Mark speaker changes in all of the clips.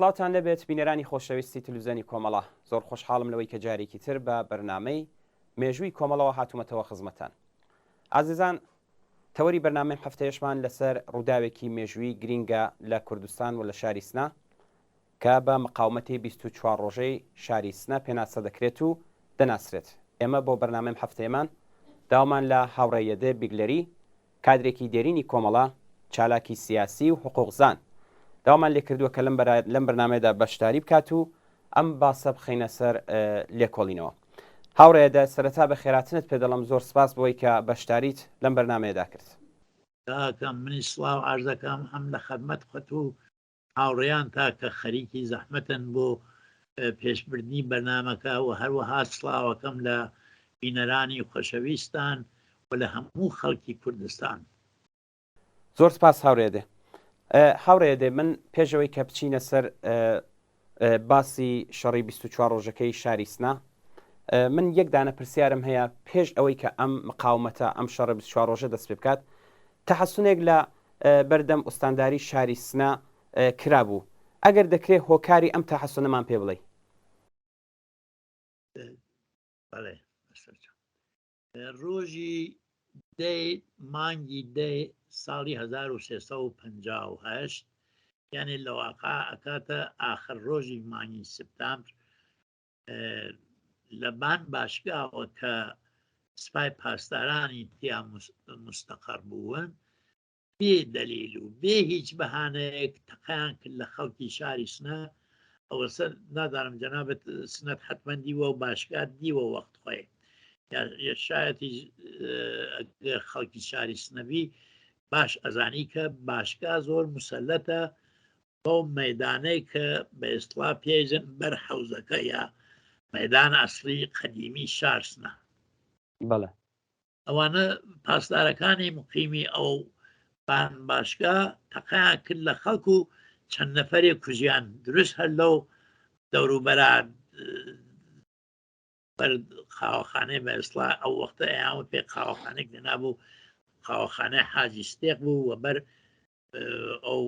Speaker 1: سڵاوتان لێبێت بینەرانی خۆشەویستی تلویزیۆنی کۆمەڵە، زۆر خۆشحاڵم لەوەی کە جارێکی تر بە بەرنامەی مێژووی کۆمەڵەوە هاتوومەتەوە خزمەتان. ئازیزان تەوەری بەرنامەی هەفتەیەشمان لەسەر ڕووداوێکی مێژووی گرینگە لە کوردستان و لە شاری سنە کە بە مقاومەتی 24 ڕۆژەی شاری سنە پێناسە دەکرێت و دەناسرێت. ئێمە بۆ بەرنامەی هەفتەیەمان داوامان لە هاوڕێ یەدێ بیگلەری کادرێکی دێرینی کۆمەڵە، چالاکی سیاسی و حقوقزان داوامان لێکردووە کە لەم بەرنامەیەدا بەشداری بکات و ئەم باسە بخەینە سەر لێکۆڵینەوە. هاوڕێ دە سەرەتا بە خێراتنت پێ دەڵێم زۆر سپاس بۆی کە بەشداریت لەم بەرنامەیەدا کرد.
Speaker 2: کاکەم منیش سڵاو عەرز دەکەم هەم لە خەدمەت خۆت و هاوڕێیانتا کە خەریکی زەحمەتن بۆ پێشبردنی بەرنامەکە و هەروەها سڵاوەکەم لە بینەرانی خۆشەویستان و لە هەموو خەڵکی کوردستان.
Speaker 1: زۆر سپاس هاورێ دێ. هاوڕێ دێ من پێشەوەی کە بچینە سەر باسی شەڕی 24 ڕۆژەکەی شاری سنە من یەک دانە پرسیارم هەیە پێش ئەوەی کە ئەم مقاومەتە ئەم شەڕە 24 ڕۆژە دەست پێ بکات تەحەسونێک لە بەردەم ئوستانداری شاری سنە کرابوو. ئەگەر دەکرێ هۆکاری ئەم تەحەسونەمان پێ بڵێی؟
Speaker 2: بەڵێ بەسەرچاو. ڕۆژی دەی مانگی دەی ساڵی 1358 یانێ لە واقع ئەکاتە ئاخر ڕۆژی مانگی سپتامبر لە بان باشگاوە کە سپای پاسدارانی تیا مستەقەر بوون بێ دەلیل و بێ هیچ بەهانەیەک تەقەیان کرد لە خەڵکی شاری سنە ئەوەسە نازانم جەنابت سنەت حتمما دیوە و باشگات دیوە وەخت خۆی شایەتی ئەگەر خەڵکی شاری سنەبی باش ئەزانی کە باشگا زۆر مسەلەتە بەو مەیدانەی کە بە ئێستڵا پێیژن بەر حەوزەکە یا مەدان ئەسڵی قەدیمی شار سنە.
Speaker 1: بەڵێ.
Speaker 2: ئەوانە پاسدارەکانی مقیمی ئەو بان باشگا تەقەیان کرد لە خەڵک و چەند نەفەرێک کوژیان دروست هەر لەو دەوروبەرا بەر قاوەخانەی بە ئێسڵا ئەو وەختە ئەیان پێ قاوەخانێک دەنابوو قاوەخانەی حاجی ستێق بوو و بەر ئەو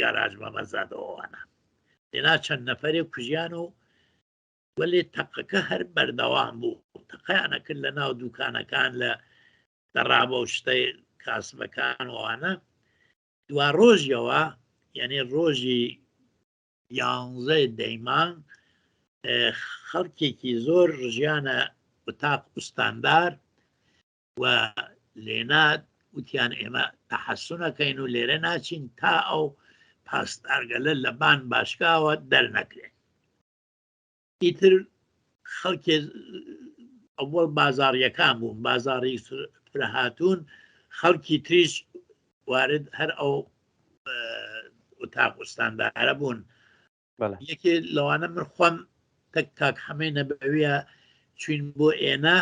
Speaker 2: گاراج مەمەزادەوەوانە لێنا چەند نەفەرێک کوژیان و وەلێ تەقەکە هەر بەردەوام بوو تەقیانە کرد لە ناو دوکانەکان لە دەڕابە و شتەی کاسبەکان وانە دوا ڕۆژیەوە یعنی ڕۆژی یانزەی دەیمان خەڵکێکی زۆر ڕژیانە وتاق ئوستاندار و لێنا وتیان ئێمە تەحەسونەکەین و لێرە ناچین تا ئەو پاسدارگەلە لە بان باشگاوە دەرنەکرێن ئیتر خەڵکێ ئەوەڵ بازاڕیەکان بوون بازاڕی فرەهاتوون خەڵکی تریش وارد هەر ئەو ئوتاق ئوستاندارە بوون یەکێ لەوانە من خۆم تەک کاک حەمەی نەبەویە چوین بۆ ئێنە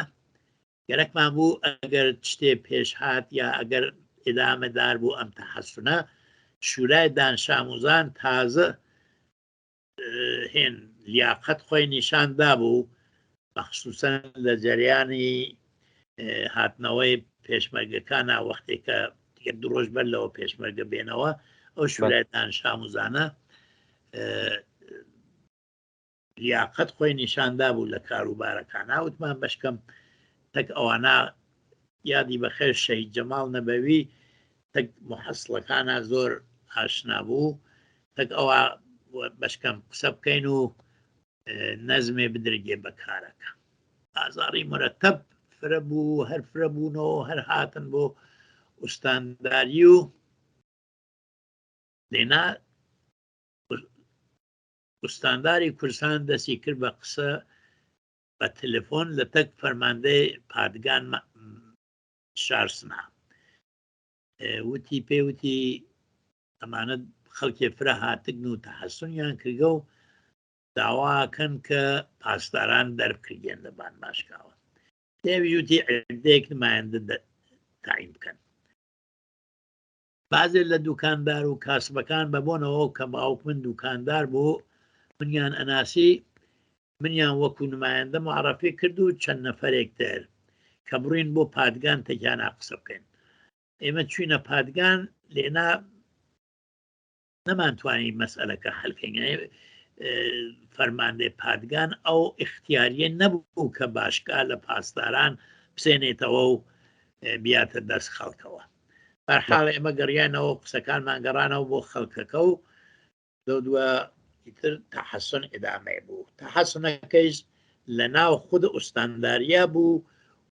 Speaker 2: گەرەکمان بوو ئەگەر شتێ پێش هات یا ئەگەر ئیدامەدار بوو ئەم تەحەسونە شورای دانشاموزان تازە هێن لیاقەت خۆی نیشان دابوو مەخسوسەن لە جەریانی هاتنەوەی پێشمەرگەکانە وەختێکە یەک دوو ڕۆژ بەر لەوە پێشمەرگە بێنەوە ئەو شورای دانشاموزانە لیاقەت خۆی نیشان دابوو لە کاروبارەکانا وتمان بەشکەم تەک ئەوانە یادی بەخێر شەهید جەماڵ نەبەوی تەک محەسڵەکانە زۆر ئاشنا بوو تەک ئەوە بەشکەم قسە بکەین و نەزمێ بدرگێ بە کارەکە ئازاری مرەتەب فرە بوو هەر فرە بوونەوە هەر هاتن بۆ ئوستانداری و لێنا ئوستانداری کوردستان دەستی کرد بە قسە. بە تەلەفۆن لە تەک فەرماندەی پادگان شار سنە وتی پێ وتی ئەمانە خەڵکێ فرە هاتگن و تەحەسونیان کردگە و داواکەن کە پاسداران دەربکردێن لە بان باشکاوە پێوی وتی عدەیەک نمایندە تاین بکەن. بەعزێ لە دوکاندار و کاسبەکان بە بۆنەوە کە باوک من دوکاندار بوو منیان ئەناسی منیان وەکو نمایندە معرفی کرد و چەند نەفەرێک تر کە بڕین بۆ پادگان تەکیانا قسە بکەین. ئێمە چوینە پادگان لێنا نەمانتوانی مەسئلەکە حل کەین. فەرماندەی پادگان ئەو ئیختیاریە نەبوو کە باشگا لە پاسداران بسێنێتەوە و بیاتە دەست خەڵکەوە. بەرحاڵ ئێمە گەڕیانەوە قسەکانمان گەڕانەوە بۆ خەڵکەکە و لەو دووە ئیتر تەحەسن ئیدامەی بوو. تەحەسنەکەیش لە ناو خود ئوستانداریا بوو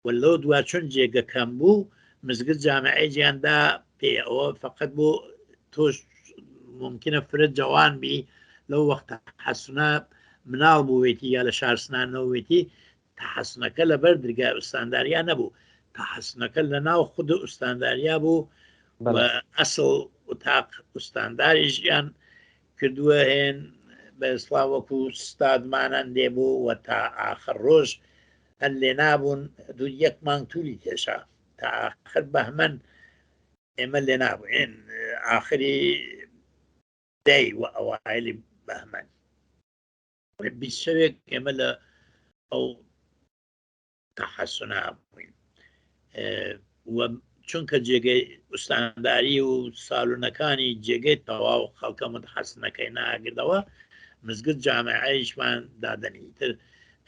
Speaker 2: و لەو دوا چون جێگە کەم بوو مزگت جامعەیجیان دا پێ ئەوە فقط بۆ تۆش ممکنە فرە جوان بی لەو وەختە حەسنا مناڵ بووێتی یا لە شارسنانەوەێتی تەحەسنەکە لەبەر درگای ئوستانداریا نەبوو تەحەسنەکە لە ناو خود ئوستانداریا بوو و ئەسڵ ئوتاق ئوستانداریشیان کردووە هێن بە ئێسڵا وەکو ستادمانان لێ بوو و تا ئاخر ڕۆژ هەر لێ نابوون دوو یەک مانگ توولی کێشا تا ئاخر بەهمەن ئێمە لێ نابووین ئاخری دەی و ئەوایلی بەهمەن 20 شەوێک ئێمە لە ئەو تەحەسونا بووین و چونکە جێگەی ئوستانداری و سالونەکانی جێگەی تەواو خەڵکە متحەسنەکەی ناگردەوە مزگت جامعەیشمان دادەنی تر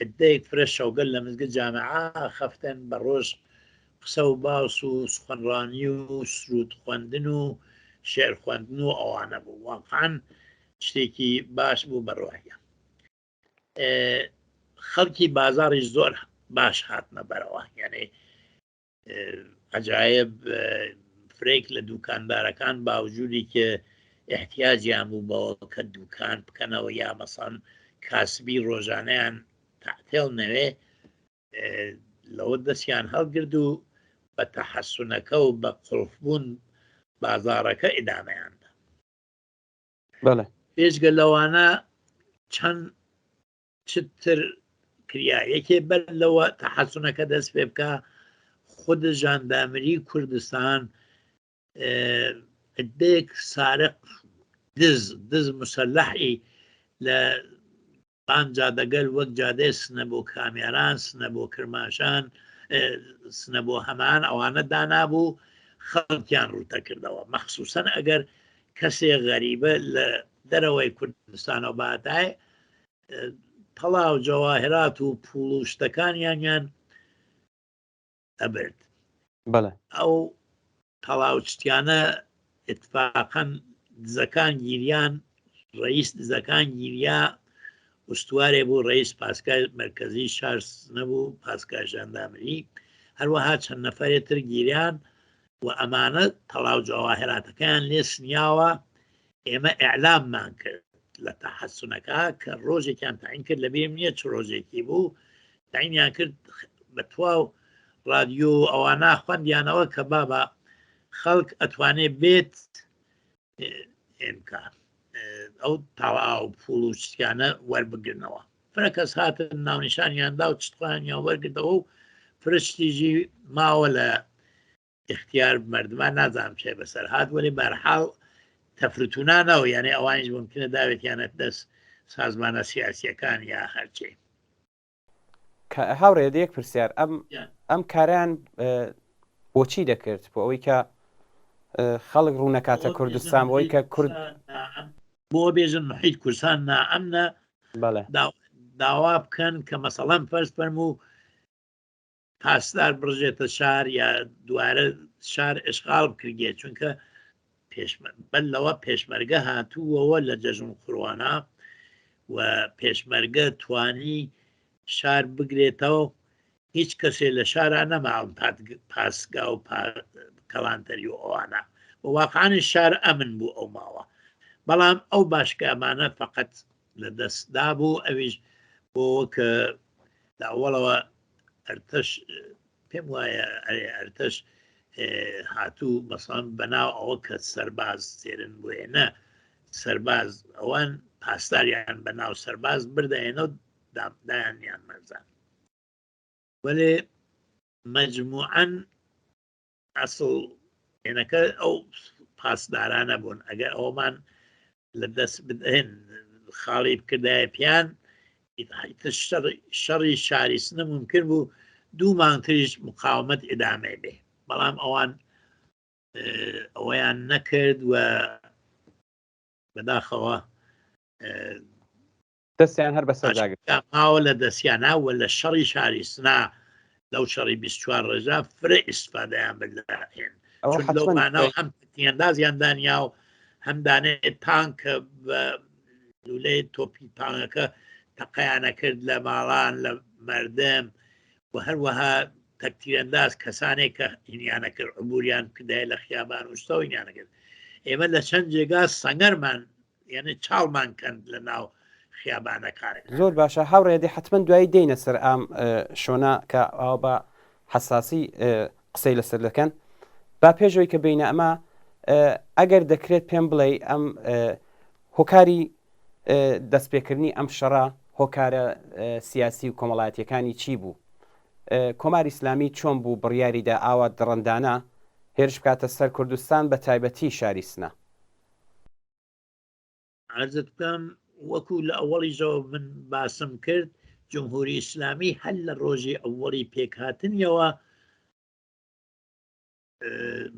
Speaker 2: عدەیەک فرە شەوگەل لە مزگت جامعە خەفتن بە ڕۆژ قسە و باس و سخنڕانی و سرود خوەندن و شعر خوەندن و ئەوانە بوو واقعا شتێکی باش بوو بە ڕۆحیە. خەڵکی بازاڕیش زۆر باش هاتنە بەرەوە یعنی عجایب فرێک لە دوکاندارەکان باوجودی کە احتیاجیان بوو بەوە کە دوکان بکەنەوە یا مەسان کاسبی ڕۆژانەیان تەعتێڵ نەوێ لەوە دەستیان هەڵگرد و بە تەحەسونەکە و بە قڵفبوون بازارەکە ئیدامەیاندا.
Speaker 1: بەڵێ.
Speaker 2: بێجگە لەوانە چەند چت تر کریا یەکێ بەر لەوە تەحەسونەکە دەست پێ بکا خود ژاندامری کوردستان عدەیەک سارق دز دز مسلحی لە بان جادەگەل وەک جادەی سنە بۆ کامیاران، سنە بۆ کرماشان، سنە بۆ هەمان ئەوانە دانابوو، خەڵکیان ڕووتەکردەوە، مەخسوسەن ئەگەر کەسێ غەریبە لە دەرەوەی کوردستانەوە باتایە تەڵا و جەواهرات و پوڵ و شتەکانیانیان ئەبرد.
Speaker 1: بەڵێ.
Speaker 2: ئەو تەڵاوچتیانە ئیتفاقەن دزەکان گیریان، ڕەئیس دزەکان گیریا، ئوستوارێ بوو ڕەئیس پاسگای مەرکەزی شار سنە بوو، پاسگای ژاندامری، هەروەها چەند نەفەرێ تر گیریان و ئەمانە تەڵاو جەواهراتەکەیان لێ سنیاوە، ئێمە ئیعلاممان کرد لە تەحەسونەکە کە ڕۆژێکیان تەعین کرد لەبیرم نییە چ ڕۆژێکی بوو تەعینیان کرد بە تواو ڕادیۆ و ئەوانە خوەندیانەوە کە بابا خەڵک ئەتوانێ بێت ئێمکە ئەو تاوا و پوڵ و شتیانە وەربگرنەوە فرە کەس هاتن ناونیشانیان دا و چتخوانیان وەرگرتەوە و فرە شتیژی ماوە لە اختیار مردمان نازانم چێ بەسەر هات وەلی بەرحاڵ تەفرتونانەوە یانێ ئەوانیش ممکنە داوێتیانە دەست سازمانە سیاسیەکان یا هەرچێ.
Speaker 1: هاوڕێ یەک پرسیار ئەم ئەم کاریان بۆچی دەکرد بۆ ئەوەی کە خەڵک ڕوونەکاتە کوردستان بۆی کە کورد
Speaker 2: بۆ بێژن محیت کوردستان نائەمنە داوا بکەن کە مەسەڵەن فەرز فەرموو پاسدار بڕژێتە شار یا دوارە شار ئشغال بکرگێ چونکە بەر لەوە پێشمەرگە هاتووەوە لە جەژن قوروانا و پێشمەرگە توانی شار بگرێتەوە هیچ کەسێ لە شارا نەما پاسگا و کەڵانتەری و ئەوانە و واقعانی شار ئەمن بوو ئەو ماوە بەڵام ئەو باشکامانە فقط لە دەستدا بوو ئەویش بۆ کە. لە ئەوەڵەوە ئەرتەش پێم وایە ئەرێ ئەرتەش هاتوو مەسان بەناو ئەوە کە سەرباز تێرن بۆ ئێنە سەرباز ئەوان پاسداریان بەناو سەرباز بردە ئێنە و دایانیان مەرزان وەلێ مەجموعەن ئەسڵ هێنەکە ئەو پاسدارانە بوون ئەگەر ئەومان لە دەست بدەن خاڵی بکردایە پیان شەڕی شاری سنە ممکن بوو دوو مانگتریش مقاومەت ئیدامەی بێ بەڵام ئەوان ئەوەیان نەکرد و بەداخەوە
Speaker 1: دەستیان هەر بەسەر داگرت.
Speaker 2: ماوە لە دەستیانا و لە شەڕی شاری سنا لەو شەڕی 24 ڕێژا فرە ئیسفادەیان برد لە هێن
Speaker 1: ئەوە
Speaker 2: چون لەو
Speaker 1: حەتمەن
Speaker 2: مانا و هەم تیەندازیان دانیا و هەم دانێ تانک کە بە لولەی تۆپی تانەکە تەقەیانە کرد لە ماڵان لە مردم و هەروەها تەکتیرەنداز کەسانێک کە هینیانە کرد عبوریان کردای لە خیابان و شتەوە هینیانە کرد ئێمە لە چەند جێگا سەنگەرمان یعنی چاڵمان کەند لە ناو خیابانەکان.
Speaker 1: زۆر باشە هاوڕێ دەی حەتمەن دوایی دێینە سەر ئام شۆنە کە ئاوا بە حەساسی قسەی لەسەر دەکەن با پێشەوەی کە بینە ئەمە ئەگەر دەکرێت پێم بڵێ ئەم هۆکاری دەستپێکردنی ئەم شەڕە هۆکارە سیاسی و کۆمەڵایەتیەکانی چی بوو کۆماری ئیسلامی چۆن بوو بڕیاریدا ئاوا دڕندانە هێرش بکاتە سەر کوردستان بە تایبەتی شاری سنە؟
Speaker 2: عەرزت بکەم وەکو لە ئەوەڵیشەوە من باسم کرد جمهوری ئیسلامی هەر لە ڕۆژی ئەوەڵی پێکهاتنیەوە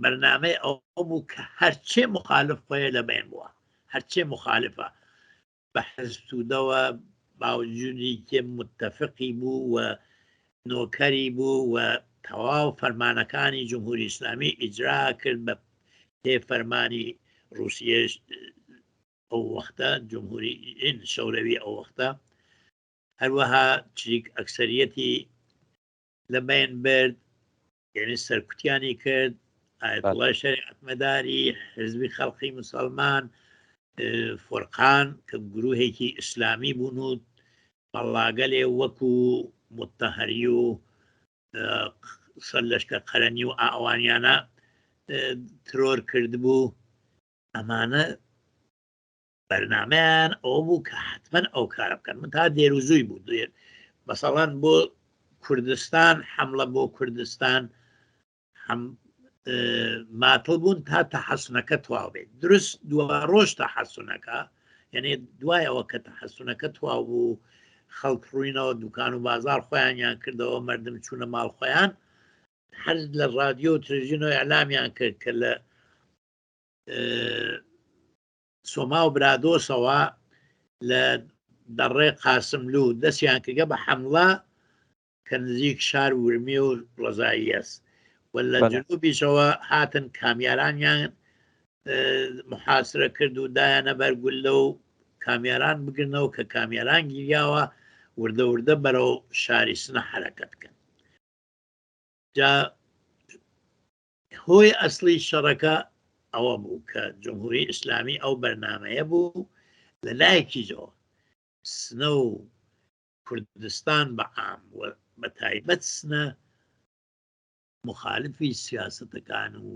Speaker 2: بەرنامەی ئەو بوو کە هەرچێ مخالف خۆی لە بین بووە هەرچێ مخالفە بە حزب تودەوە باوجودی کێ متفقی بوو و نۆکەری بوو و تەواو فەرمانەکانی جمهوری ئیسلامی ئیجرا کرد بە پێ فەرمانی ڕوسیەش ئەو وەختە جمهوری شەورەوی ئەو وەختە هەروەها چریک ئەکسەریەتی لە بین برد یعنی سەرکوتیانی کرد ئایەتوڵای شەریعەتمەداری حزبی خەڵقی مسلمان فۆرقان کە گروهێکی ئیسلامی بوون و پەڵاگەلێ وەکو متەهری و سەرلەشکر قەرەنی و ئاوانیانە ترۆر کردبوو ئەمانە بەرنامەیان ئەوە بوو کە حتمما ئەو کارە بکەن من تا دێر و زووی بوو دوێر مەسەڵەن بۆ کوردستان حملە بۆ کوردستان هەم ماتڵ بوون تا تەحەسونەکە تواو بێت دروست دوا ڕۆژ تەحەسونەکە یعنی دوای ئەوە کە تەحەسونەکە تواو بوو خەڵک ڕووینەوە دوکان و بازار خۆیانیان کردەوە مردم چوونە ماڵ خۆیان هەر لە ڕادیۆ و تلویزیۆن و ئیعلامیان کرد کە لە سۆما و برادۆسەوە لە دەڕێ قاسملوو دەستیان کردگە بە حەمڵە کە نزیک شار ورمێ و ڕەزاییەس و لە جنوبیشەوە هاتن کامیارانیان محاسرە کرد و دایانە بەر گوللە و کامیاران بگرنەوە کە کامیاران گیریاوە وردە وردە بەرەو شاری سنە حرەکەت کەن جا هۆی ئەسڵی شەڕەکە ئەوە بوو کە جمهوری ئیسلامی ئەو بەرنمەیە بوو لە لایەکیجەوە سنە و کوردستان بە عام و بە تایبەت سنە مخالفی سیاسەتەکان و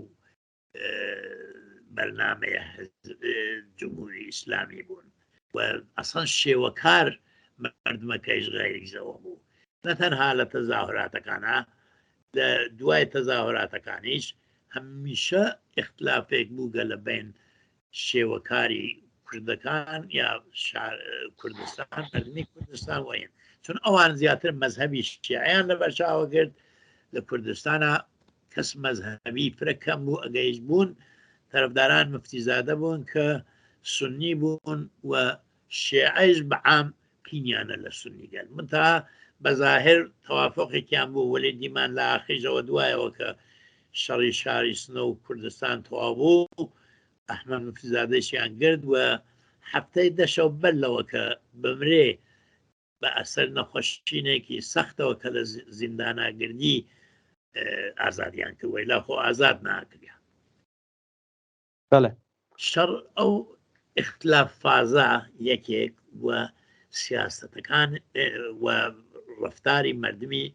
Speaker 2: بەرنمەیە جمهوری ئیسلامی بوون و ئەسڵەن شێوەکار مردمەکەیش غەیریزەوە بوو نە تەنها لە تەزاهوراتەکانە لە دوای تەزاهوراتەکانیش هەمیشە ئیختلافێک بووگە لە بین شێوەکاری کوردەکان یا کوردستان مردمی کوردستان وین چون ئەوان زیاتر مەذهبی شیعیان لە بەرچاوە گرت لە کوردستانە کەس مەذهبی فرە کەم بوو ئەگەیش بوون تەرەفداران مفتیزادە بوون کە سنی بوون و شێعەیش بە عام قینیانە لە سنی گەل من تا بەزاهر تەوافقێکیان بوو وەلێ دیمان لە ئاخیژەوە دوایەوە کە شەڕی شاری سنە و کوردستان تەواو بوو ئەحمەد مفتیزادەیشیان گرت و هەفتەی دەشەو بەر لەوە کە بمرێ بە ئەسەر نەخۆشینێکی سەختەوە کە لە زیندانا گردی ئازادیان کرد وەیلا خۆ ئازاد ناکریا.
Speaker 1: بەڵێ.
Speaker 2: شەڕ ئەو ئیختلاف فازە یەکێک و سیاسەتەکان و ڕەفتاری مەردمی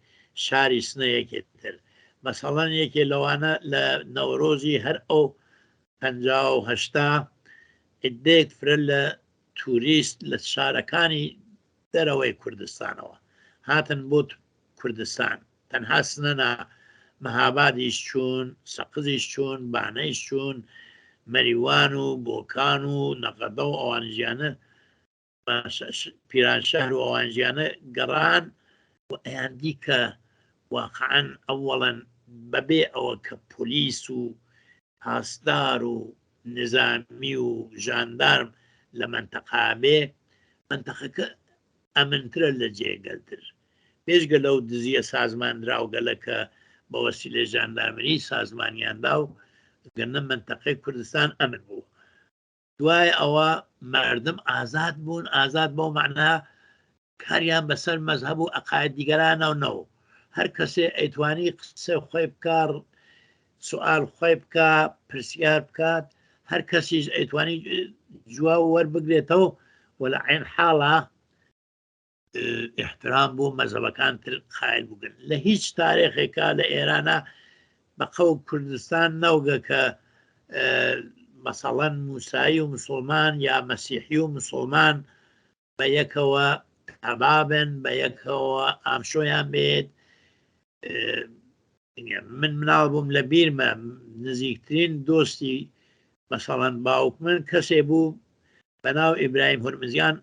Speaker 2: شاری سنە یەکێ تر. مەسەڵەن یەکێ لەوانە لە نەورۆزی هەر ئەو 58 عیدەیەک فرە لە توریست لە شارەکانی دەرەوەی کوردستانەوە هاتن بۆ کوردستان، تەنها سنە نا، مەهابادیش چوون، سەقزیش چوون، بانەیش چوون، مەریوان و بۆکان و نەغەدە و ئەوانیژیانە، پیرانشەهر و ئەوانیژیانە گەڕان و ئەیاندی کە واقعەن ئەوەڵەن بەبێ ئەوە کە پۆلیس و پاسدار و نیزامی و ژاندارم لە مەنتەقا بێ، مەنتەقەکە ئەمنترە لە جێگەلتر. بێجگە لەو دزییە سازماندراوگەلە کە بە وەسیلەی ژاندارمری سازمانیان دا و گەنە مەنتەقەی کوردستان ئەمن بوو. دوای ئەوە مەردم ئازاد بوون، ئازاد بەو مەعنا کاریان بەسەر مەزهەب و عەقاید دیگەرانەوە نەو. هەر کەسێ ئەیتوانی قسەی خۆی بکا، سوئال خۆی بکا، پرسیار بکات، هەر کەسیش ئەیتوانی جواو وەربگرێتەوە و لە عەین حاڵا ئیحترام بۆ مەزهەبەکان تر قایل بووگن. لە هیچ تارێخێکا لە ئێرانە بە قەو کوردستان نەوگە کە مەسەڵەن موسایی و مسوڵمان یا مەسیحی و مسوڵمان بە یەکەوە تەبابن، بە یەکەوە ئامشۆیان بێت. من مناڵ بووم لە بیرمە نزیکترین دۆستی مەسەڵەن باوک من کەسێ بوو بە ناو ئیبراهیم هورمزیان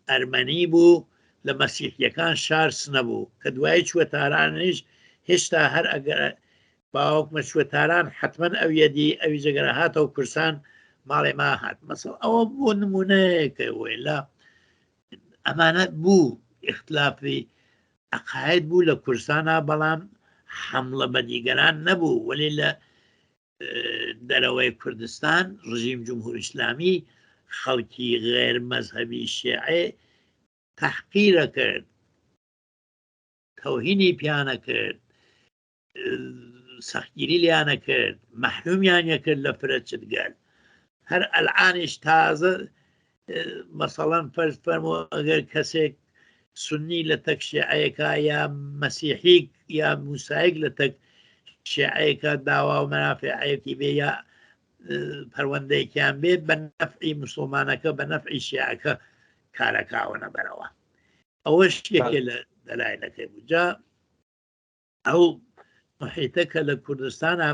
Speaker 2: ئەرمەنی بوو لە مەسیحیەکان شار سنە بوو کە دوایی چووە تارانیش هێشتا هەر ئەگەر باوکمە چووە تاران حتمما ئەو یەدی ئەوی جگەرە هاتەوە کورسان ماڵێ ما هات مەسەڵ ئەوە بۆ نمونەیەکە وێ لە ئەمانە بوو ئیختلافی عەقاید بوو لە کورسانا بەڵام حەمڵە بە دیگەران نەبوو وەلێ لە دەرەوەی کوردستان ڕژیم جمهوری ئیسلامی خەڵکی غێر مەزهەبی شێعێ تەحقیرە کرد تەوهینی پیانە کرد سەختگیری لیانە کرد مەحرومیان یەکرد لە فرە چتگەل هەر ئەلعانیش تازە مەسەڵەن فەرز فەرمۆ ئەگەر کەسێک سنی لە تەک شێعەیەکە یا مەسیحیک یا موسایک لە تەک شێعەیەکە داوا و مەنافعەیەکی بێ یا پەروەندەیەکیان بێ بە نەفعی مسلمانەکە بە نەفعی شێعەکە کارەکەوە نەبەرەوە ئەوەش یەکێ لە دەلایلەکەی بوو جا ئەو محیتە کە لە کوردستانە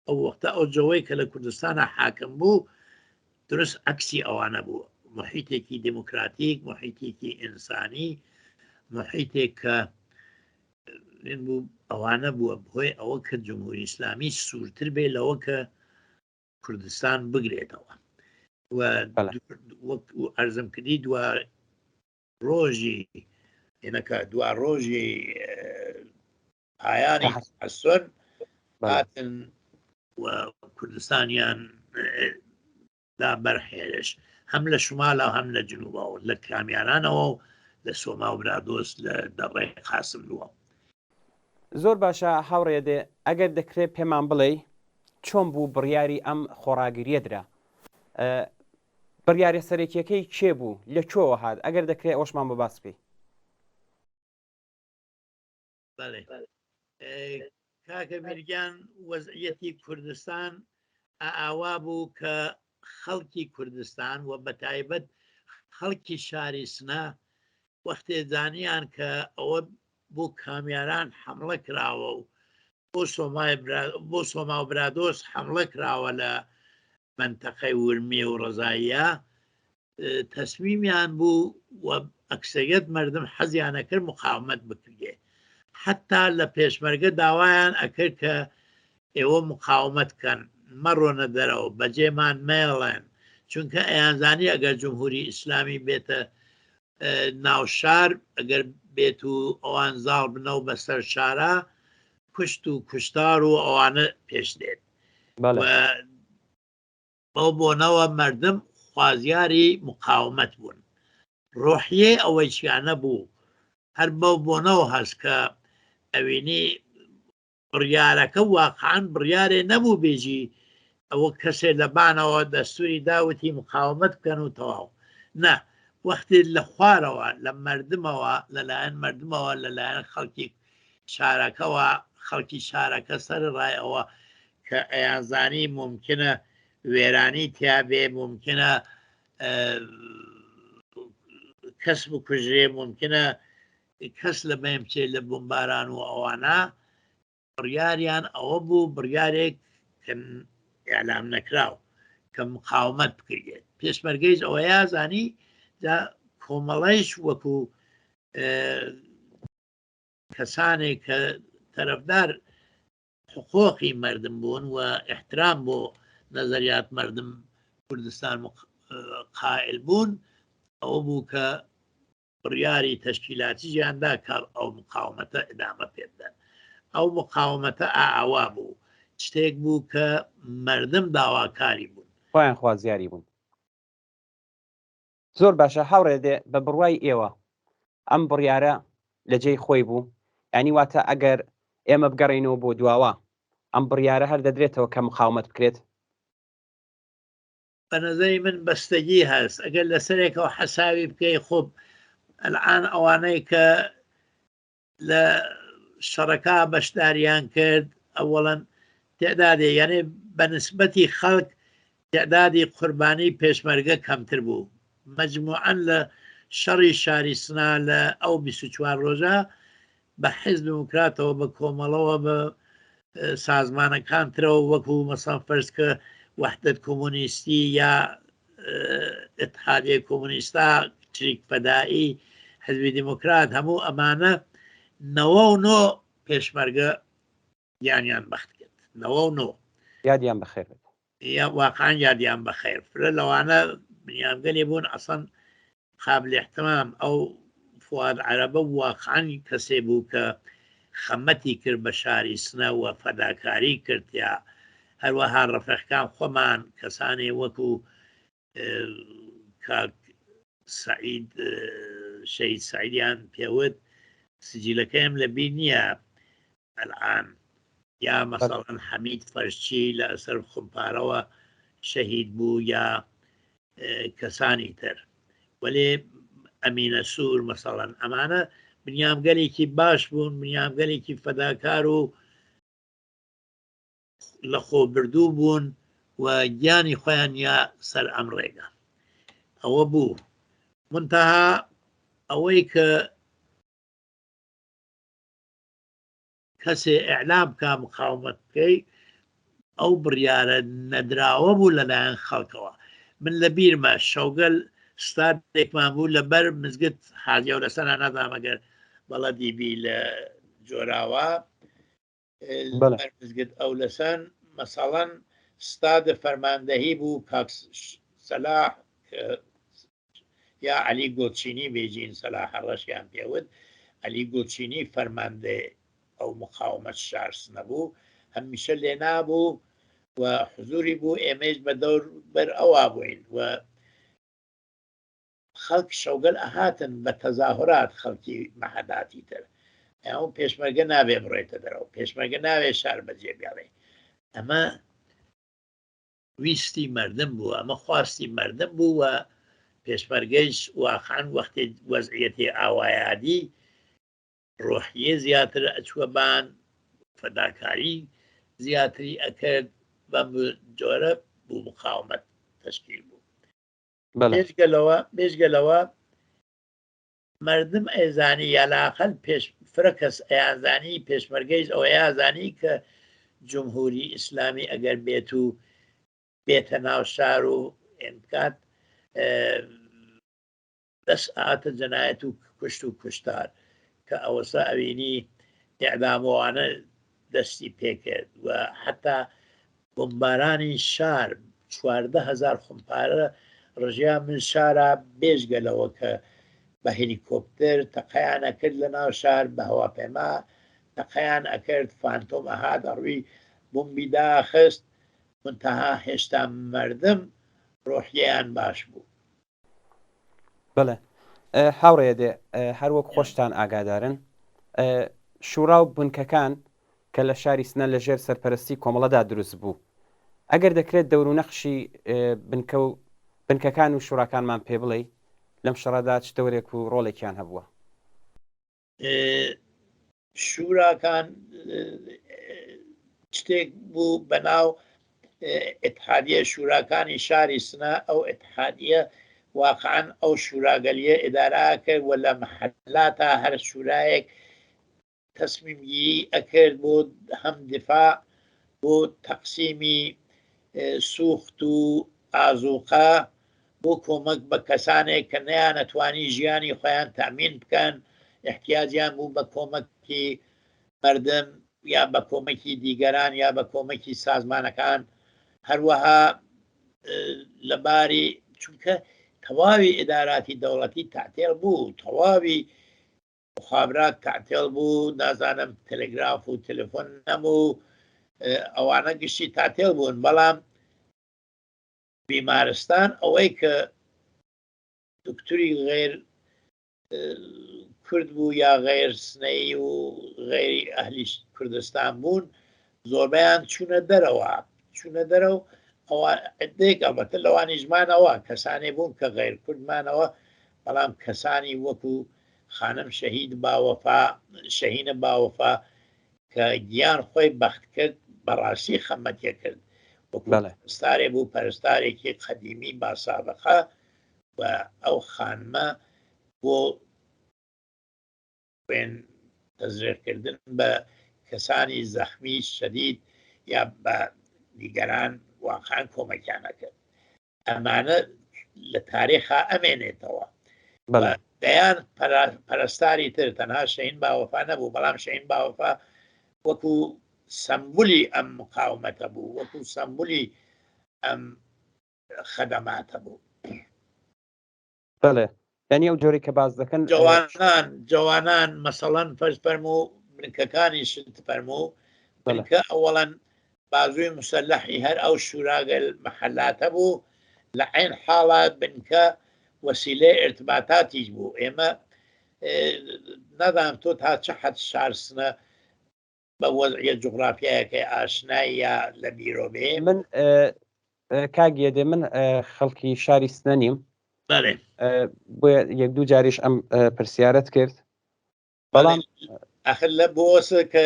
Speaker 2: ئەو وەختە ئەو جەوەی کە لە کوردستانە حاکم بوو درست عەکسی ئەوانە بوو محیتێکی دموکراتیک محیتێکی ئینسانی محیتێک کە بوو ئەوانە بووە هۆی ئەوە کە جمهوری ئیسلامی سوورتر بێ لەوە کە کوردستان بگرێتەوە و وەک ئەرزم کردی دوا ڕۆژی هێنەکە دوا ڕۆژی پایانی حەسۆن هاتن و کوردستانیان دا بەر هێرش هەم لە شمالە هەم لە جنوبەوە لە کامیارانەوە و لە سۆما و برادۆست لە دەڕێ قاسملووە.
Speaker 1: زۆر باشە هاوڕێ دێ ئەگەر دەکرێت پێمان بڵێی چۆن بوو بڕیاری ئەم خۆڕاگریە درا؟ بڕیارە سەرەکیەکەی کێ بوو؟ لە کوێوە هات؟ ئەگەر دەکرێت ئەوەشمان بۆ باس بکەی.
Speaker 2: بەڵێ کاکە میرگیان وەزعیەتی کوردستان ئاوا بوو کە خەڵکی کوردستان و بەتایبەت خەڵکی شاری سنە وەختێ زانیان کە ئەوە بۆ کامیاران حملە کراوە و بۆ سۆمای بۆ سۆما و برادۆست حملە کراوە لە مەنتەقەی ورمێ و ڕەزاییە تەسمیمیان بوو و ئەکسەریەت مردم حەزیان ئەکرد مقاومەت بکرێ حتا لە پێشمەرگە داوایان ئەکرد کە ئێوە مقاومەت کەن مەڕۆنە دەرەوە بەجێمان مەیەڵێن چونکە ئەیانزانی ئەگەر جمهوری ئیسلامی بێتە ناو شار ئەگەر بێت و ئەوان زاڵ بنەوە بەسەر شارە کوشت و کوشتار و ئەوانە پێش دێت بەو بۆنەوە مردم خوازیاری مقاومەت بوون ڕۆحیەی ئەوەی چیانە بوو هەر بەو بۆنەوە هەست کە ئەوینی بڕیارەکە واقعەن بڕیارێ نەبوو بێژی ئەوە کەسێ لە بانەوە دەستوری داوتی مقاومەت بکەن و تەواو نا. وەختی لە خوارەوە لە مردمەوە لەلایەن مردمەوە لەلایەن خەڵکی شارەکەوە خەڵکی شارەکە سەر ڕای ئەوە کە ئەیانزانی ممکنە وێرانی تیابێ ممکنە کەس بکوژرێ ممکنە کەس لە بەین بچێ لە بۆمباران و ئەوانە بڕیاریان ئەوە بوو بڕیارێک کە ئیعلام نەکراو کە مقاومەت بکرێت پێشمەرگەیش ئەوەیە زانی جا کۆمەڵەیش وەکو کەسانێک کە تەرەفدار حقوقی مردم بوون و احترام بۆ نظریات مردم کوردستان قائل بوون ئەوە بوو کە بڕیاری تەشکیلاتییان دا کە ئەو مقاومەتە ئیدامە پێ بدەن. ئەو مقاومەتە ئاوا بوو، شتێک بوو کە مەردم داواکاری بوون.
Speaker 1: خۆیان خوازیاری بوون. زۆر باشە هاوڕێ دێ بە بڕوای ئێوە ئەم بڕیارە لە جێی خۆی بوو؟ یانی واتە ئەگەر ئێمە بگەڕێینەوە بۆ دواوە ئەم بڕیارە هەر دەدرێتەوە کە مقاومەت بکرێت؟
Speaker 2: بە نەزەری من بەستەگی هەست ئەگەر لەسەرێکەوە حەساوی بکەی خۆب ئەلعان ئەوانەی کە لە شەڕەکە بەشداریان کرد ئەوەڵەن تعدادێ یانێ بە نسبەتی خەڵک تعدادی قوربانی پێشمەرگە کەمتر بوو مجموعەن لە شەڕی شاری سنا لە ئەو 24 ڕۆژە بە حیزب دیموکراتەوە بە کۆمەڵەوە بە سازمانەکان ترەوە وەکو مەسەن فەرز کە وەحدەت کۆمۆنیستی یا اتحادیە کۆمۆنیستا چریک فەدائی حزبی دیموکرات هەموو ئەمانە 99 پێشمەرگە گیانیان بەخت کرد 99
Speaker 1: یادیان بەخێر بێت
Speaker 2: یا واقعا یادیان بەخێر فرە لەوانە بنیامگەلێ بوون ئەسەن قابل احتمام ئەو فواد عەرەبە واقعا کەسێ بوو کە خەمەتی کرد بە شاری سنە و فەداکاری کرد یا هەروەها ڕەفیقکان خۆمان کەسانێ وەکو کاک سعید شەهید سعیدیان پێوت سجیلەکەیم لە بیر نییە الان یا مەسەڵەن حەمید فەرشچی لە ئەسەر خومپارەوە شەهید بوو یا کەسانی تر وەلێ ئەمینە سوور مەسەڵەن ئەمانە بنیامگەلێکی باش بوون بنیامگەلێکی فەداکار و لە خۆبردوو بوون و گیانی خۆیان یا سەر ئەم ڕێگە ئەوە بوو منتەها ئەوەی کە کەسێ ئیعلام بکا مقاومەت بکەی ئەو بڕیارە نەدراوە بوو لەلایەن خەڵکەوە من لە بیرمە شەوگەل ستادێکمان بوو لە بەر مزگت حاجی لەسەر نازانم ئەگەر بەڵەدی بی لە جۆراوە بەر مزگت ئەو لەسەن مەسەڵەن ستاد فەرماندەهی بوو کاک سەلاح یا عەلی گوڵچینی بێجین سەلاحە ڕەشیان پێوت، عەلی گوڵچینی فەرماندەی ئەو مقاومەت شار سنە بوو، هەمیشە لێنا بوو و حزوری بوو، ئێمەیش بە دەور بەر ئەوا بووین و خەڵک شەوگەل ئەهاتن بە تەزاهورات خەڵکی مەحەداتی تر ئەو پێشمەرگە نابێ بڕێتە دەرەوە، پێشمەرگە ناوێ شار بەجێ بێڵێ. ئەمە ویستی مەردم بوو، ئەمە خواستی مەردم بوو و پێشمەرگەیش واقعەن وەختێ وەزعیەتی ئاوایادی ڕۆحیە زیاتر ئەچووە بان، فەداکاری زیاتری ئەکرد، بەم جۆرە بوو مقاومەت تەشکیل بوو. بێجگە لەوە بێجگە لەوە مەردم ئەیزانی یا لاقەل پێش فرە کەس ئەیانزانی پێشمەرگەیش ئەوەیازانی کە جمهوری ئیسلامی ئەگەر بێت و بێتە ناو شار و ئێن بکات دەست ئاتە جەنایەت و کوشت و کوشتار کە ئەوەسا ئەوینی ئیعدامەوانە دەستی پێکرد و حتا بۆمبارانی شار 14 هەزار خمپارە ڕژیا من شارا بێژگە لەوە کە بە هەلیکۆپتەر تەقەیان ئەکرد لە ناو شار بە هەواپەیما تەقەیان ئەکرد فانتۆم ئەهات ئەڕوی بومبی داخست منتەها هێشتا مەردم ڕۆحیەیان باش بوو.
Speaker 1: بەڵێ هاوڕێ دێ هەر وەک خۆشتان ئاگادارن شوڕا و بنکەکان کە لە شاری سنە لە ژێر سەرپەرستی کۆمەڵەدا دروست بوو ئەگەر دەکرێت دەور و نەخشی بنکە و بنکەکان و شوڕاکانمان پێ بڵێی؟ لەم شەڕەدا چ دەورێک و ڕۆڵێکیان هەبووە؟
Speaker 2: شوراکان شتێک بوو بە ناو ئتحادیە شوراکانی شاری سنە. ئەو ئتحادیە واقعا ئەو شوراگەلیە ئیدارە کرد و لە محەلاتا هەر شورایەک تەسمیمگیری ئەکرد بۆ هەم دفاع، بۆ تەقسیمی سوخت و ئازوقە، بۆ کۆمەک بە کەسانێک کە نەیانەتوانی ژیانی خۆیان تەئمین بکەن، ئیحتیاجیان بوو بە کۆمەکی مەردم یا بە کۆمەکی دیگەران یا بە کۆمەکی سازمانەکان. هەروەها لە باری چونکە تەواوی ئیداراتی دەوڵەتی تەعتێڵ بوو، تەواوی مخابرات تەعتێڵ بوو، نازانم تەلەگراف و تەلەفۆن نەبوو، ئەوانە گشتی تەعتێڵ بوون. بەڵام بیمارستان ئەوەی کە دکتوری غیر کورد بوو یا غیر سنەیی و غیری ئەهلی کوردستان بوون، زۆربەیان چوونە دەرەوە، چوونە دەرەوە. ئەوە عدەیەک ئەڵبەتە لەوانیش مانەوە، کەسانێ بوون کە غیر کورد مانەوە، بەڵام کەسانی وەکو خانم شەهید باوەفا، شەهینە باوەفا کە گیان خۆی بەخت کرد، بەڕاستی خەمەتێ کرد، وەکو پەرستارێ بوو، پەرستارێکی قەدیمی باسابقە و ئەو خانمە بۆ خوێن تەزریقکردن بە کەسانی زەخمی شەدید یا بە دیگەران واقعا کۆمەکیان ئەکرد. ئەمانە لە تاریخا ئەمێنێتەوە. دەیان پەرستاری تر، تەنها شەهین باوەفا نەبوو، بەڵام شەهین باوەفا وەکو سەمبولی ئەم مقاومەتە بوو، وەکو سەمبولی ئەم خەدەماتە بوو.
Speaker 1: بەڵێ، یعنی ئەو جۆرەی کە باس دەکەن
Speaker 2: جوانان، جوانان مەسەڵەن فەرز فەرموو بنکەکانی شت فەرموو بنکە ئەوەڵەن بازووی مسەلەحی هەر ئەو شوراگەل مەحەلاتە بوو، لە عین حاڵا بنکە وەسیلەی ئرتباتاتیش بوو. ئێمە نازانم تۆ تا چ حەد شارسنە بە وەزعیە جوغرافیایەکەی ئاشنای یا لە بیرۆ بێ؟
Speaker 1: من کاک یەدێ، من خەڵکی شاری سنە نیم.
Speaker 2: بەڵێ.
Speaker 1: بۆیە یەک دوو جاریش ئەم پرسیارەت کرد. بەڵام
Speaker 2: ئەخر لە بۆسە کە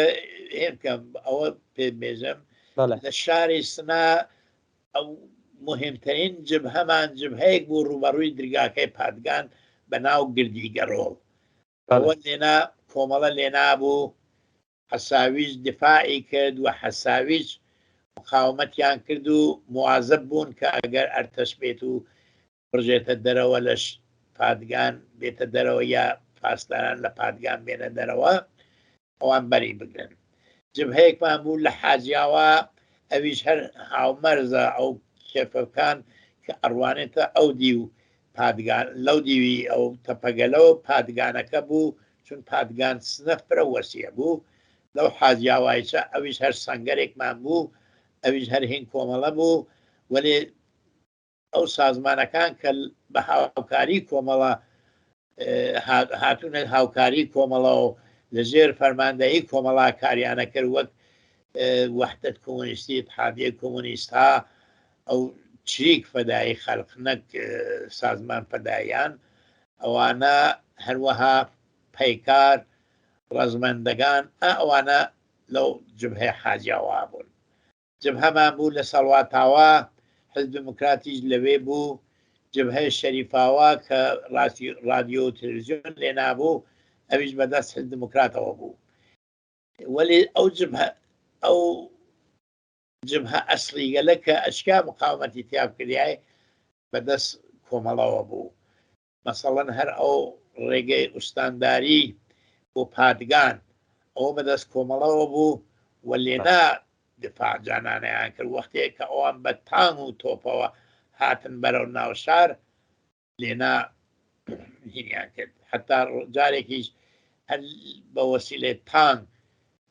Speaker 2: هێن بکەم ئەوە پێ بێژم، لە شاری سنا ئەو مهمترین جبهەمان جبهەیەک بوو ڕووبەڕووی درگاکەی پادگان بە ناو گردی گەڕۆڵ. ئەوە لێنا کۆمەڵە لێنا بوو، حەساویش دفاعی کرد و حەساویش مقاومەتیان کرد و موازب بوون کە ئەگەر ئەرتەش بێت و بڕژێتە دەرەوە لە پادگان بێتە دەرەوە یا پاسداران لە پادگان بێنە دەرەوە ئەوان بەری بگرن. جبهەیەکمان بوو لە حاجیاوا، ئەویش هەر هاومەرزە ئەو کێفەکان کە ئەڕوانێتە ئەو دیو پادگان، لەو دیوی ئەو تەپەگەلەوە پادگانەکە بوو، چون پادگان سنە فرە وەسیع بوو لەو حاجیاوایچە، ئەویش هەر سەنگەرێکمان بوو، ئەویش هەر هین کۆمەڵە بوو. وەلێ ئەو سازمانەکان کە بە هاوکاری کۆمەڵە هاتوونە هاوکاری کۆمەڵە و لە ژێر فەرماندەیی کۆمەڵا کاریانە کرد، وەک وەحدەت کۆمۆنیستی، اتحادیە کۆمۆنیست ها، ئەو چریک فەدایی خەلق نەک سازمان فەداییان، ئەوانە هەروەها پەیکار ڕەزمەندەگان، ئەوانە لەو جبهەی حاجیاوا بوون. جبهەمان بوو لە سەڵواتاوا، حزب دموکراتیش لەوێ بوو، جبهەی شەریفاوا کە ڕادیۆ و تەلەڤیزیۆن لێ نابوو، ئەویش بەدەست حزب دموکراتەوە بوو. وەلی ئەو جبهە، ئەو جبهە ئەسڵیگەلە کە ئەشکا مقاومەتی تیا بکردای بەدەست کۆمەڵەوە بوو. مەسەڵەن هەر ئەو ڕێگەی ئوستانداری بۆ پادگان ئەوە بەدەست کۆمەڵەوە بوو و لێنا دفاع جانانەیان کرد. وەختێک کە ئەوان بە تانگ و تۆپەوە هاتن بەرەو ناوشار لێنا هینیان کرد. حتا جارێکیش هەر بە وەسیلەی تانگ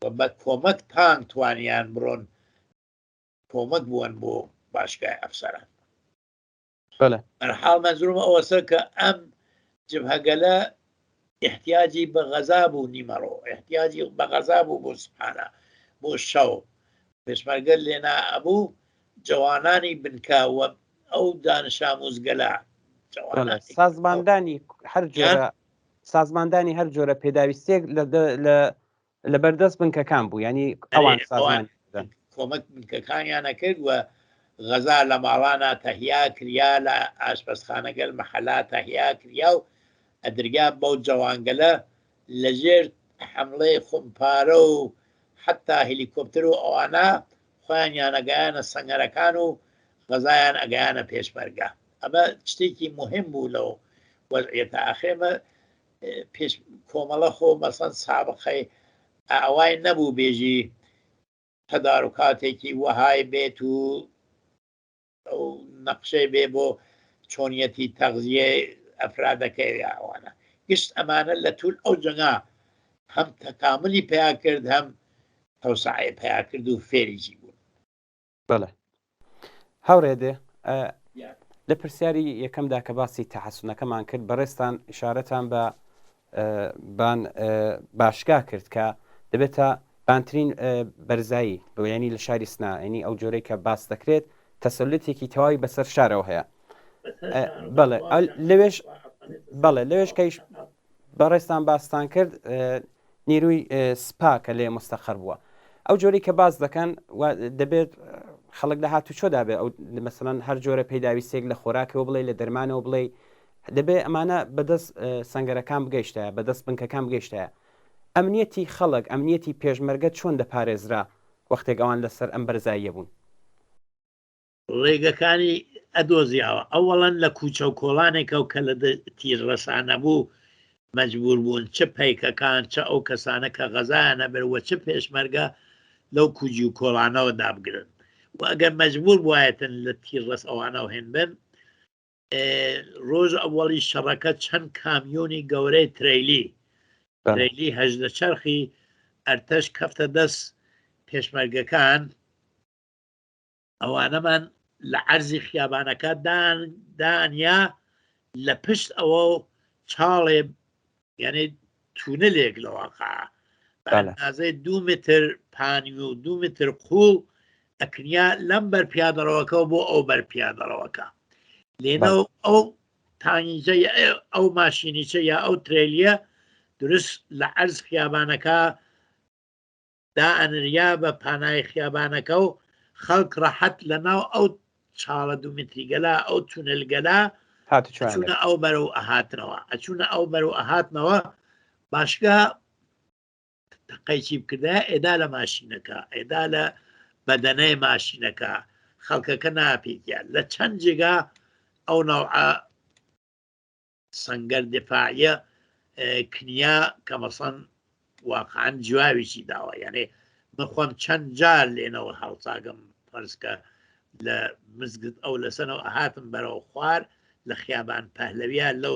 Speaker 2: و بە کۆمەک تانگ توانیان بڕۆن کۆمەک بوون بۆ باشگای ئەفسەران. بەرحاڵ مەنزورم ئەوەسە کە ئەم جبهەگەلە احتیاجی بە غەزا بوو نیمەڕۆ، احتیاجی بە غەزا بوو بۆ سبحانە بۆ شەو. پێشمەرگە لێنا ئەبوو جەوانانی بنکە و ئەو دانشاموزگەلە
Speaker 1: سازماندانی هەر جۆرە سازماندانی هەر جۆرە پێداویستێک لە لە بەردەست بنکەکان بوو ینی ئەوان سازمان
Speaker 2: کۆمەک بنکەکانیانە کرد و غەزا لە ماڵانە تەهیا کریا لە ئاشپەزخانەگەل مەحەلا تەهیا کریا و ئەدریا بەو جەوانگەلە لەژێر حەمڵەی خومپارە و حەتا هیلیکۆپتر و ئەوانە خۆیانیان ئەگەیانە سەنگەرەکان و غەزایان ئەگەیانە پێشمەرگە. ئەمە شتێکی موهیم بوو لەو وەزعیەتە. ئاخر ئێمە پێش کۆمەڵە خۆ مەسەن سابقەی ئاوای نەبوو بێژی تەداروکاتێکی وەهای بێت و ئەو نەقشەی بێ بۆ چۆنیەتی تەغزیەی ئەفرادەکەی یا ئەوانە گشت ئەمانە لە تول ئەو جەنگا هەم تەکاملی پیا کرد هەم تەوسعەی پیا کرد و فێریی بوون.
Speaker 1: بەڵێ هاوڕێ دێ لە پرسیاری یەکەمدا کە باسی تەحەسونەکەمان کرد بەڕێزتان ئیشارەتان بە بان باشگا کرد کە دەبێتە بانترین بەرزایی بۆیانی لە شاری سنا ینی ئەو جۆرەی کە باس دەکرێت تەسەلتێکی تەواوی بەسەر شارەوە هەیە بەڵێ لەوێش بەڵێ لەوێش کەیش بەڕێزتان باستان کرد نیروی سپا کە لێ مستەقەر بووە ئەو جۆری کە باس دەکەن دەبێت خەڵک لە هاتوچۆدا بێ ئەو مەسەلەن هەر جۆرە پێداویستێک لە خۆراکەوە بڵێ لە دەرمانەوە بڵێ دەبێ ئەمانە بەدەست سەنگەرەکان بگەیشتایە بەدەست بنکەکان بگەیشتایە ئەمنیەتی خەڵک ئەمنیەتی پێشمەرگە چۆن دەپارێزرا وەختێک ئەوان لەسەر ئەم بەرزاییە بوون؟
Speaker 2: ڕێگەکانی ئەدۆزیاوە ئەوەڵەن لە کوچە و کۆڵانێکەوە کە لە تیرڕەسا نەبوو مەجبور بوون چ پەیکەکان چ ئەو کەسانە کە غەزایان ئەبرد و چ پێشمەرگە لەو کوجی و کۆڵانەوە دابگرن و ئەگەر مەجبور بوایەتن لە تیرڕەس ئەوانەوە هێن بن ڕۆژ ئەوەڵی شەڕەکە چەند کامیۆنی گەورەی ترەیلی ترەیلی 18 چەرخی ئەرتەش کەفتە دەست پێشمەرگەکان ئەوانەمان لە عەرزی خیابانەکە دانیا لە پشت ئەوە چاڵێ یعنی تونلێک لە واقع بە ئەندازەی دوو متر پانی و دوو متر قوڵ ئەکنیا لەم بەر پیادەڕەوەکەەوە بۆ ئەو بەر پیادەڕەوەکە لێنە ئەو تانیجە ئەو ماشینیچە یا ئەو ترێلیە دروست لە عەرز خیابانەکە دائەنریا بە پانایی خیابانەکە و خەڵک ڕەحەت لە ناو ئەو چاڵە دوو متریگەلا ئەو تونێلگەلا ئەچوونە ئەو بەرەو ئەهاتنەوە ئەچوونە ئەو بەرەو ئەهاتنەوە باشگا تەقەی چی بکردایە ئێدا لە ماشینەکە ئێدا لە بەدەنەی ماشینەکە خەڵکەکە ناپێکیان لە چەند جێگا ئەو نەوعە سەنگەر دفاعیە کنیا کە مەسەن واقعا جوابێکی داوە یانێ من خۆم چەند جار لێنەوە هەڵساگەم فەرزکە لە مزگت ئەو لەسەنەوە ئەهاتم بەرەو خوار لە خیابان پەهلەویە لەو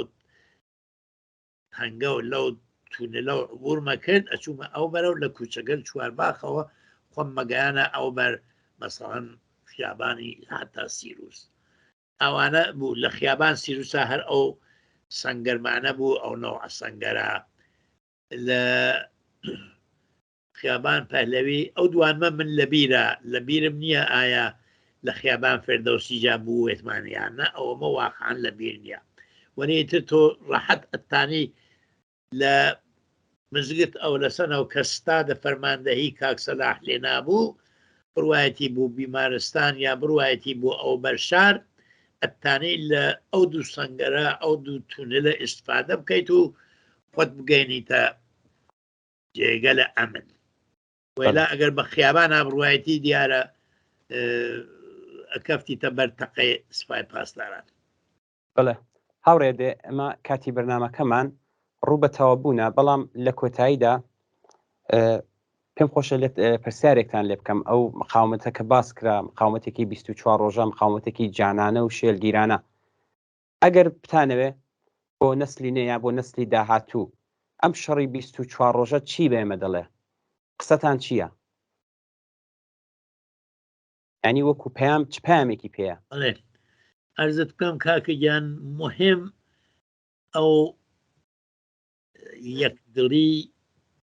Speaker 2: تەنگە و لەو تونلە و عبورمە کرد ئەچوومە ئەو بەرەو لە کوچەگەل چوارباخەوە خۆم مەگەیانە ئەو بەر مەسەڵەن خیابانی هەتا سیروس ئەوانە بوو لە خیابان سیروسا هەر ئەو سەنگەرمانە بوو ئەو نەوعە سەنگەرە لە خیابان پەهلەوی ئەو دوانمە من لەبیرە لەبیرم نییە ئایا لە خیابان فێردەوسیجا بووێتمان یان نە ئەوەمە واقعا لەبیر نییە وەنی تر تۆ ڕەحەت ئەتانی لە مزگت ئەولەسەنەوە کە ستادە فەرماندەهی کاک سەلاح لێنابوو بڕوایەتی بۆ بیمارستان یا بڕوایەتی بۆ ئەوبەر شار ئەتانی لە ئەو دوو سەنگەرە ئەو دوو تونلە ئیستفادە بکەیت و خۆت بگەینیتە جێگە لە ئەمن وەلا ئەگەر بە خیابان بڕوایەتی دیارە ئەکەفتیتە بەر تەقەی سپای پاسداران.
Speaker 1: بەڵێ هاوڕێ دێ ئەمە کاتی بەرنامەکەمان ڕوو بە تەواوبوونە بەڵام لە کۆتاییدا پێم خۆشە لێت پرسیارێکتان لێ بکەم ئەو مقاومەتە کە باس کرا مقاومەتێکی 24 ڕۆژە مقاومەتێکی جانانە و شێلگیرانە ئەگەر بتانەوێ بۆ نەسلی نێ یا بۆ نەسلی داهاتوو ئەم شەڕی 24 ڕۆژە چی بە ئێمە دەڵێ قسەتان چییە؟ ینی وەکو پەیام چ پامێکی پێیە؟
Speaker 2: بەڵێ ئەرزت بکەم کاکە گیان مهم ئەو یەکدڵی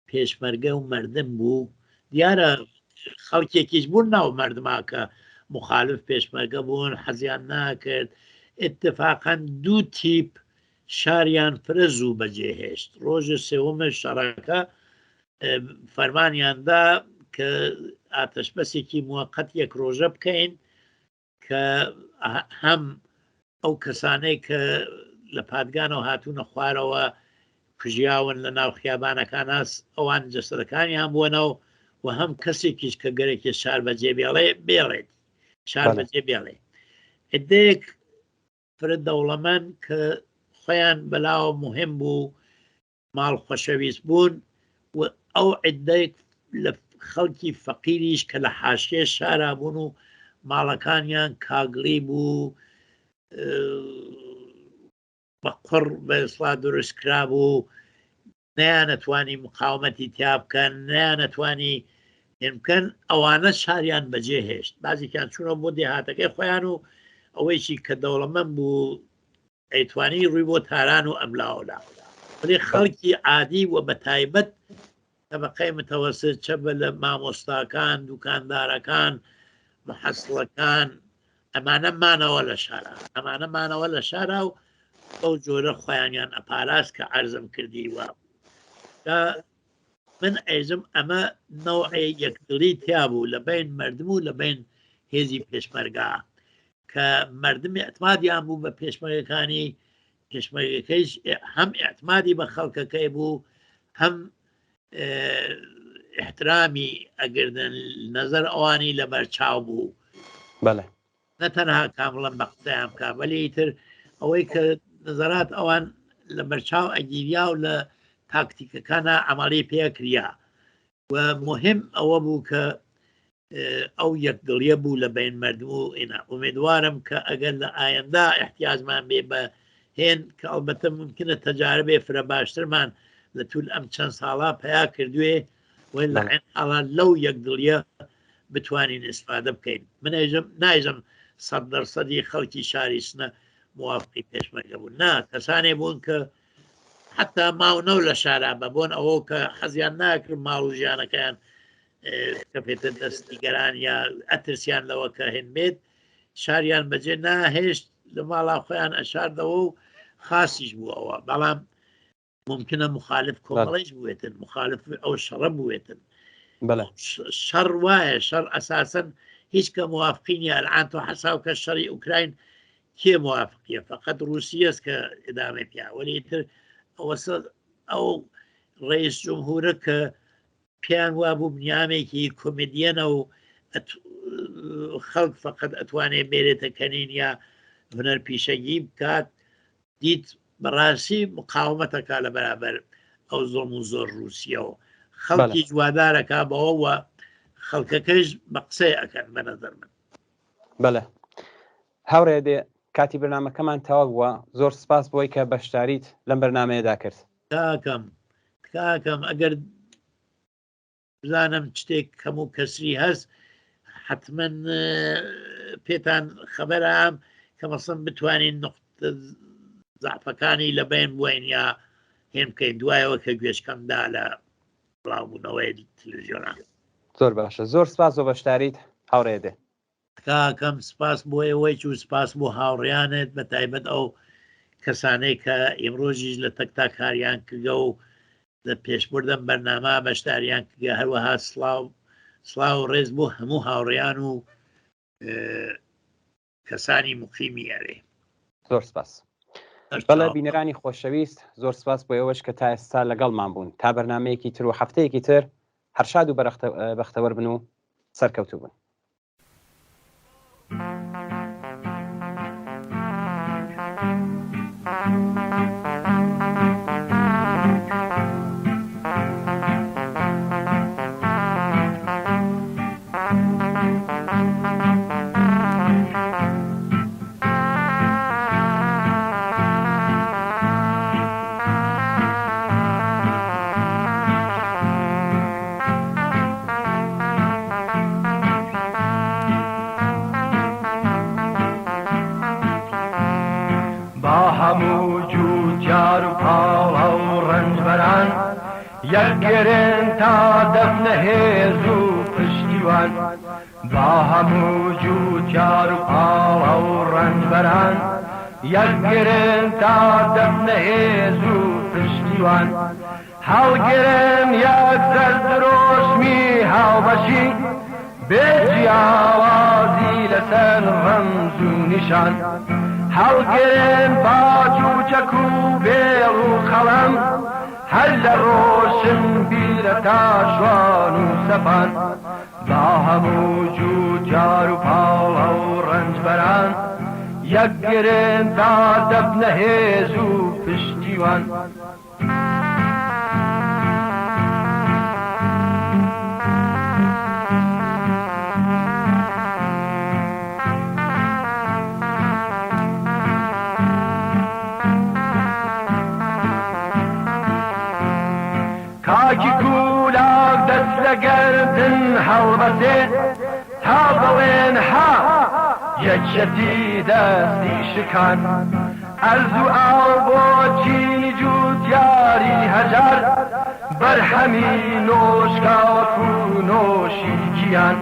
Speaker 2: پێشمەرگە و مردم بوو دیارە خەڵکێکیش بوون ناو مردما کە مخالف پێشمەرگە بوون حەزیان ناکرد. ئیتفاقەن دوو تیپ شاریان فرە زوو بەجێ هێشت. ڕۆژێ سێوەمێ شەڕەکە فەرمانیان دا کە ئاتەشبەسێکی موەقەت یەک ڕۆژە بکەین کە هەم ئەو کەسانەی کە لە پادگانەوە هاتوونە خوارەوە کوژیاون لە ناو خیابانەکاناس ئەوان جەسەدەکانیان بووەنەوە و هەم کەسێکیش کە گەرەکێ شار بەجێ بێڵێ بێڵێت شار بەجێ بێڵێ عدەیەک فرە دەوڵەمەند کە خۆیان بەلاوە مهم بوو ماڵ خۆشەویست بوون و ئەو عدەیەک لە خەڵکی فەقیریش کە لە حاشیە شارا بوون و ماڵەکانیان کاگڵی بوو بە قوڕ بە ئیسڵا دروست کرابوو نەیانەتوانی مقاومەتی تیا بکەن نەیانەتوانی هێن بکەن ئەوانە شاریان بەجێ هێشت بازێکیان چوونەوە بۆ دێهاتەکەی خۆیان و ئەوەیشی کە دەوڵەمەند بوو ئەیتوانی ڕووی بۆ تاران و ئەملاولا وەلی خەڵکی عادی و بە تایبەت تەبەقەی متەوەسط چە بە لە مامۆستاکان دوکاندارەکان محەسڵەکان ئەمانە مانەوە لە شارا ئەمانە مانەوە لە شارا و بەو جۆرە خۆیانیان ئەپاراست کە عەرزم کردی وە من ئەیزم ئەمە نەوعێ یەکدڵی تیا بوو لە بین مردم و لە بین هێزی پێشمەرگا کە مردم اعتمادیان بوو بە پێشمەرگەکانی پێشمەرگەکەیش هەم اعتمادی بە خەڵکەکەی بوو هەم احترامی ئەگردن نظر ئەوانی لەبەر چاو بوو
Speaker 1: بەڵێ
Speaker 2: نە تەنها کامڵەن بە قسەیان بکە بەلی ئیتر ئەوەی کە نظرات ئەوان لە بەرچاو ئەگیریا و لە تاکتیکەکانە عملی پێکریا و مهم ئەوە بوو کە ئەو یەکدڵیە بوو لە بین مردم و ئینا ئومێدوارم کە ئەگەر لە ئایەندا احتیاجمان بێ بە هێن کە ئەڵبەتە ممکنە تەجاربێ فرە باشترمان لە طول ئەم چەند ساڵا پیا کردوێ و لە عین حاڵا لەو یەکدڵیە بتوانین ئیسفادە بکەین من ئەیژم نایژم سەد دەرسەدی خەڵکی شاری سنە موافقی پێشمەرگە بوون نا کەسانێ بوون کە حتا ماونەو لە شارا بە بۆن ئەوە کە حەزیان ناکرد ماڵ و ژیانەکەیان کەفێتە دەستی گەران یا ئەترسیان لەوە کە هێن بێت شاریان بەجێ ناهێشت لە ماڵا خۆیان ئەشاردەوە و خاسیش بوو ئەوە بەڵام ممکنە مخالف کۆمەڵیش بوێتن مخالف ئەو شەڕە بوێتن شەڕ وایە شەڕ ئەساسەن هیچ کە موافقینی ئەلعان تۆ حەساو کە شەڕی ئوکراین کێ موافقیە فقط رووسیەس کە ئدامەی پیا وەلی تر ئەوە ئەو ڕئیس جمهورە کە پێیان وابوو بنیامێکی کۆمیدیەنە و خەڵک فقط ئەتوانێ بێرێتە کەنین یا هونەر پیشەگی بکات دیت بەڕاستی مقاومەتەکە لە بەرابەر ئەو زۆم و زۆر ڕووسیەوە خەڵکی جوادارەکە بەوەوە خەڵکەکەش بە قسەی ئەکەن بە نەزەر من
Speaker 1: بەڵێ هاوڕێ دێ کاتی بەرنمەکەمان تەواو بووە زۆر سپاس بۆی کە بەشداریت لەم بەرنمەیەدا کرد
Speaker 2: تاکەم تکاکەم ئەگەر بزانم شتێک کەم و کەسری هەست حتمما پێتان خەبەرام کە مەسم بتوانین نقطە زعفەکانی لە بین بووین یا هێن بکەین دوایەوە کە گوێچکەم دا لە بڵاوبوونەوەی تلویزیۆنە
Speaker 1: زۆر باشە زۆر سپاس بۆ بەشداریت هاوڕێ دێ
Speaker 2: تکاکەم سپاس بۆ ئێوەیچ و سپاس بۆ هاوڕیانت بە تایبەت ئەو کەسانەی کە ئیمڕۆژیش لە تەکتا کاریان کردگە و لە پێشبردەم بەرنامە بەشداریان کردگە هەروەها سڵاو سڵاو و ڕێز بۆ هەموو هاوڕیان و کەسانی مقیمی ئەوێ
Speaker 1: زۆر سپاس بەڵێ بینەرانی خۆشەویست زۆر سپاس بۆ ئێوەش کە تا ئێستا لەگەڵمان بوون تا بەرنمەیەکی تر و هەفتەیەکی تر هەرشاد و بەختەوەر بن و سەرکەوتوو بن.
Speaker 3: با هەموو جووتیار و پاڵە و ڕەنجبەران یەکگرن تا دەبنە هێز و پشتیوان با هەموو جووتیار و پاڵە و ڕەنجبەران. یەکگرن تا دەبنە هێز و پشتیوان. هەڵگرن یەکسەر درۆشمی هاوبەشی، بێ جیاوازی لەسەر ڕەمز و نیشان. هەڵگرن باج و چەک و بێڵ و قەڵەم، هەر لە ڕۆشنبیرە تا شوان و سەپان. با هەموو جووتیار و پاڵە و ڕەنجبەران، یەکگرن تا دەبنە هێز و پشتیوان. کاکی کولاک دەست لە گەردن هەڵبەسێ تا بڵێن ها یەکیەتی دەستی شکان. ئەرز و ئاو بۆ چینی جوتیاری هەژار، بەرهەمی نۆشکاوەک و نۆشی گیان.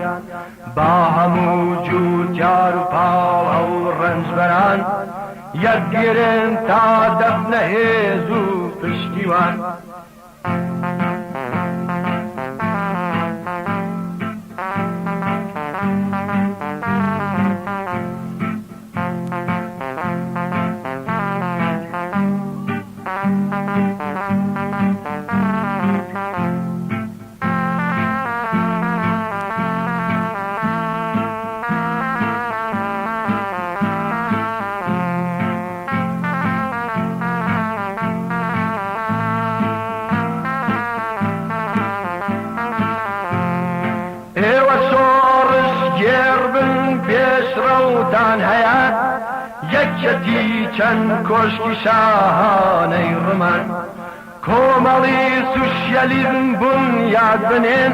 Speaker 3: با هەموو جوتیار و پاڵە و ڕەنجبەران، یەکگرن تا دەبنە هێز و پشتیوان. ئێوە شۆڕشگێڕ بن پێشڕەوتان هەیە یەکیەتی چەند کۆشکی شاهانەی ڕمان کۆمەڵی سوشیالیزم بونیاد بنێن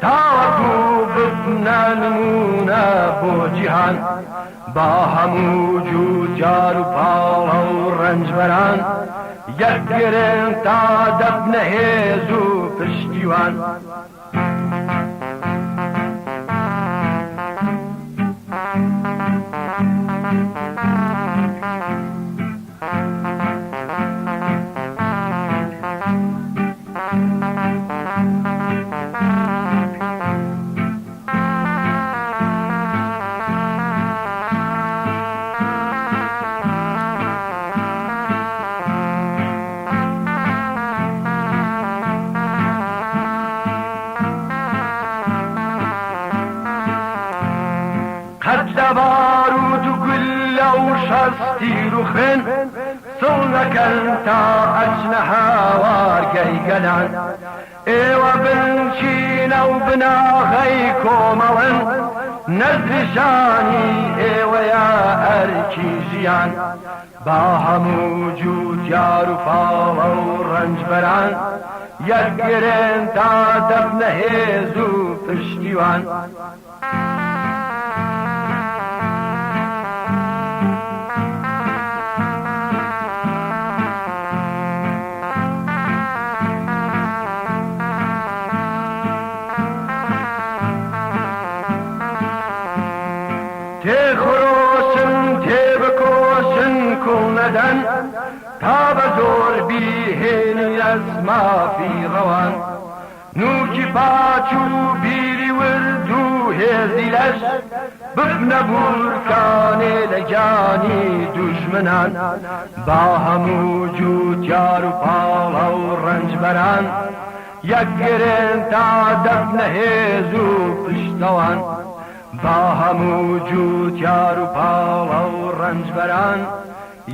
Speaker 3: تاوەکو ببنە نمونە بۆ جیهان با هەموو جوتیار و پاڵە و ڕەنجبەران یەکگرن تا دەبنە هێز و پشتیوان. قەت لە باروت و گوللە و شەست تیر و خوێن سڵ نەکەن تا ئەچنە هاوارگەی گەلان. ئێوە بنچینە و بناغەی کۆمەڵن، نەزری شانی ئێوەیە ئەرکی ژیان. با هەموو جووتیار و پاڵە و ڕەنجبەران یەکگرن تا دەبنە هێز و پشتیوان. تێخرۆشن تێبکۆشن کوڵ نەدەن تا بە زۆر بیهێنی ئەز مافی ڕەوان. نوکی پاک و بیری ورد و هێزی لەش ببنە بورکانێ لە گیانی دوژمنان با هەموو جوتیار و پاڵە و ڕەنجبەران یەکگرن تا دەبنە هێز و پشتەوان با هەموو جوتیار و پاڵە و ڕەنجبەران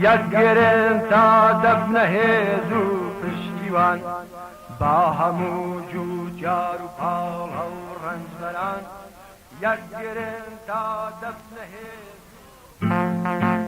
Speaker 3: یەکگرن تا دەبنە هێز و پشتیوان. با هەموو جووتیار و پاڵە و ڕەنجبەران یەکگرن تا دەبنە هێز و.